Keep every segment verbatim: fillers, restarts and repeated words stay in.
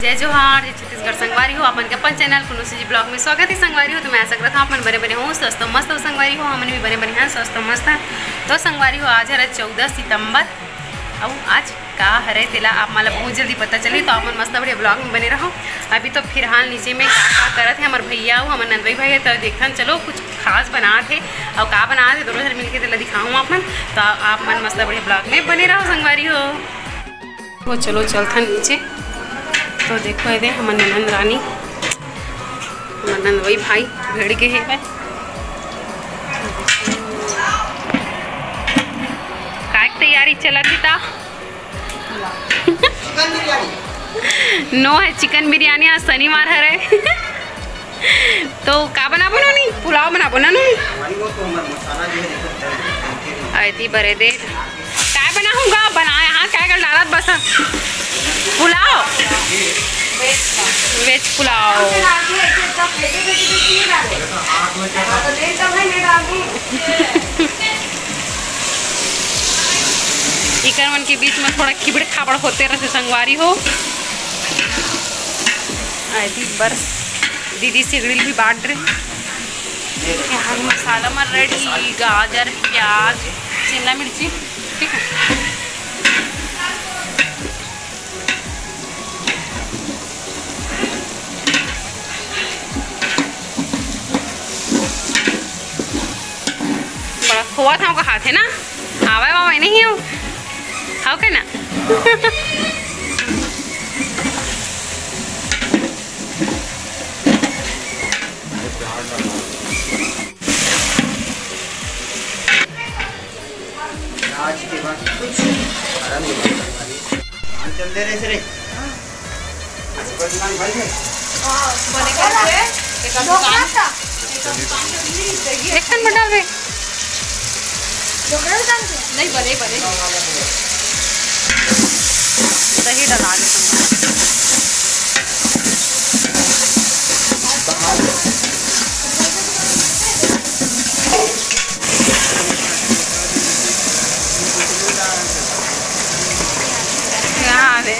जय जोहार, जय छत्तीसगढ़ संगवारी हो, आप मन के अपन चैनल कुनुसी जी ब्लॉग में स्वागत है संगवारी हो। तो मैं आशा करत हूँ आप मन बने बने हो, स्वस्थ मस्त हो संगवारी हो, हमन भी बने बने हैं, स्वस्थ मस्त हैं। तो संगवारी हो, आज हरे चौदह सितंबर, अउ आज का हरे तेला आप मन ला बहुत जल्दी पता चली। तो आप मन मस्त बढ़िया ब्लॉग में बने रहो। अभी तो फिलहाल नीचे में का का करत है हमर भैया अउ हमर नंदोई भाई है, तो देखथन चलो कुछ खास बनात है अउ का बनात है, दोनों जन मिलके तेला दिखाऊँ आप मन। तो आप मन मस्त बढ़िया ब्लॉग में बने रहो संगवारी हो। वो चलो चलथन नीचे। तो देखो ये दे हमर ननंद रानी, हमर नंदोई भाई भिड़ गे हे। काय तैयारी चलत हे ता? नो है चिकन बिरयानी, आज शनिवार हरे। तो का बनाबो नोनी? पुलाव बनाबो ना नोनी? अति बरे दे। काय बनाहूँ गा? बनाए हाँ, काय कर डालत बस? पुलाव। वेज पुलाव। इकर मन के बीच में थोड़ा खिबड़ खाबड़ होते रहते संगवारी हो। आई थी बस दीदी सिगड़ी भी बांट रहे। यहाँ मसाला मन रेडी, गाजर, प्याज, शिमला मिर्ची, ठीक है। बड़ा खोवा था उनका हाथ है ना, आवा वावा नहीं हो, हाव के ना। आज के बाद कुछ आराम नहीं होता। चल दे रहे रे। बने कैसे? एक आध दुकान। एक ठन बना दे। नहीं, बने, बने। दही डला दे संगवारी। यहाँ दे।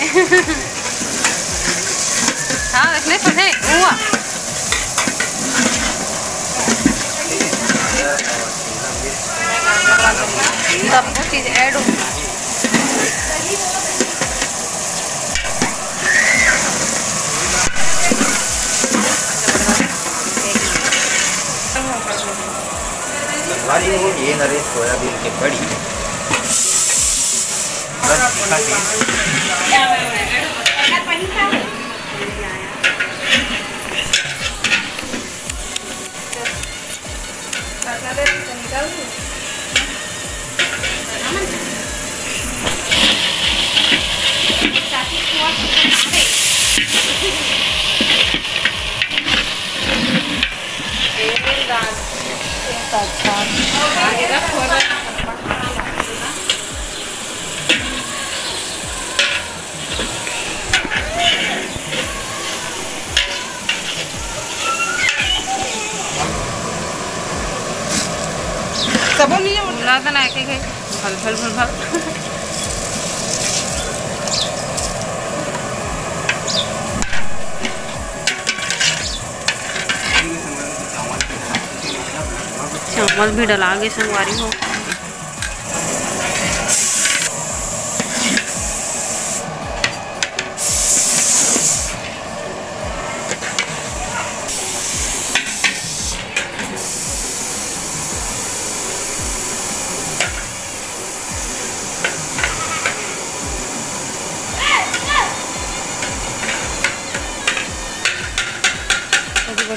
हाँ, इसमें सुने हुआ। सब कुछ चीज ऐड हो। संगवारी हो, ये हरे सोयाबीन के बड़ी। बस दिखा के। सबो नहीं है। उल्ला तो ना के गए। भल, भल, भल, भल। चावल भी डला गे संगवारी हो।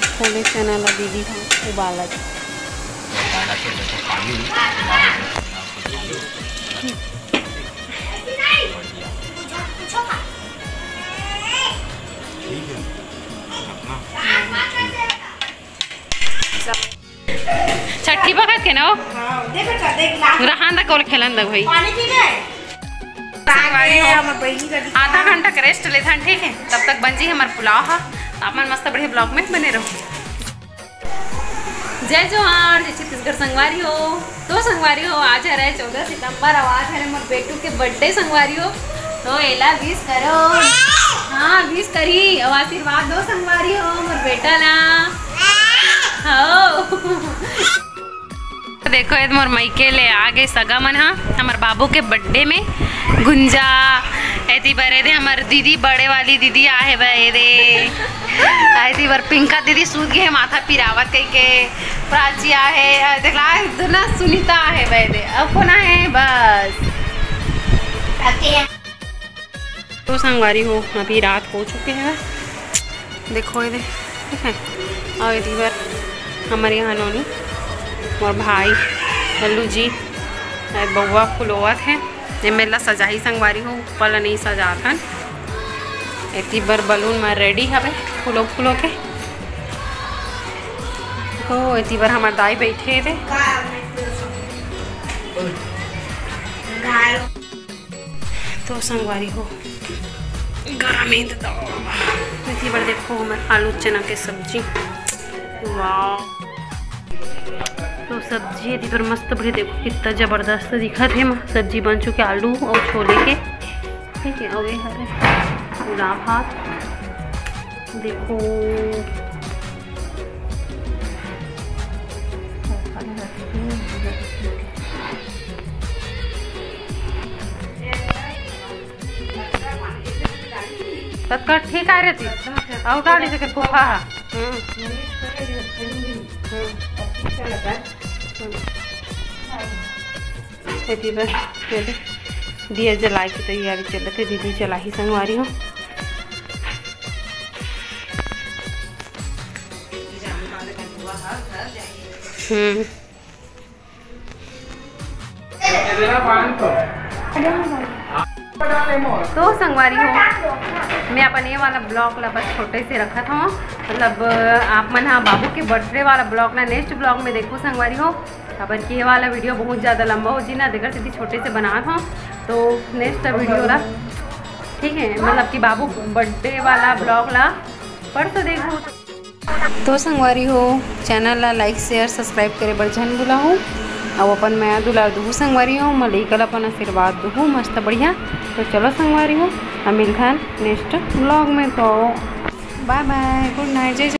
छोले चना ला दीदी ह उबालत। छठी बखत के ना हो? हाँ, दे बेटा, देख ला। रहन दा कोल खेलन दा भाई। पानी पी ले। संगवारी हो। हमर बहिनी का दिखा। आधा घंटा के रेस्ट लेथन, ठीक है? तब तक बन जी हमर पुलाव हा। आप मन मस्त बढ़िया ब्लॉग में बने रहो। जय जोहार, जय छत्तीसगढ़ संगवारी हो। तो संगवारी हो, आज हरे चौदह सितंबर अउ आज हरे मोर बेटू के बर्थडे संगवारी हो। तो एला विश करो। हाँ, विश करी अउ आशीर्वाद दो संगवारी हो मोर बेटा ला। हो। देखो, ये मोर मइके ले आ गे सगा मन ह, हमर बाबू के बर्थडे में। गुंजा, एती बर एदे हमर दीदी, बड़े वाली दीदी आहे बा एदे। एती बर पिंका दीदी सूत गे हे, माथा पिरावत कहि के। प्राची आहे, अ, देखला, दुना सुनीता आहे बा एदे। अब कोन आहे बस। तो संगवारी हो, अभी रात हो चुके हे। देखो ये दे, ठीक है। अउ एती बर हमर यहाँ नोनी, मोर भाई, लल्लू जी, अउ बउआ फुलोवत हे। ये मेला सजाही संगवारी हो, ऊपर ला नहीं सजात हन। एती बर बलून में रेडी हवे, फुलो फुलो के। देखो, एती बर हमर दाई बैठे हे दे। तो संगवारी हो, गरम हे तो दवा। एती बर देखो हमर आलू चना के सब्जी। वाह, तो सब्जी एती बर मस्त बढ़िया, देखो कितना जबरदस्त दिखत हे। सब्जी बन चुके आलू अउ छोले के, ठीक है। अउ ये हरे गुलाब हाथ, देखो। तत्काल ठीक आ रही थी। अउ डाली जगह पोहा। हम्म। हम्म। हम्म। एती बर, ये दे, दिया जलाए के तैयारी चलत हे, दीदी जलाही संगवारी हो। हम्म। तो संगवारी हो, मैं अपन ये वाला ब्लॉग ला बस छोटे से रखत हूँ। मतलब, आप मन हा बाबू के बर्थडे वाला ब्लॉग ला नेक्स्ट ब्लॉग में देखो संगवारी हो। काबर कि ये वाला वीडियो बहुत ज़्यादा लंबा हो जी ना, तेकर सेती छोटे से बनात हूँ। तो नेक्स्ट वीडियो ला, ठीक है, मतलब कि बाबू बर्थडे वाला ब्लॉग ला परसों देखो। तो संगवारी हो, चैनल ला लाइक, शेयर, सब्सक्राइब करे बर झन भुलाहू। अउ अपन मया दुलार दुहू संगवारी हो, मलइका ला अपन आशीर्वाद दुहू मस्त बढ़िया। तो चलो संगवारी हो, हम मिलथन नेक्स्ट ब्लॉग में। तो बाय बाय, गुड नाइट, जय जय।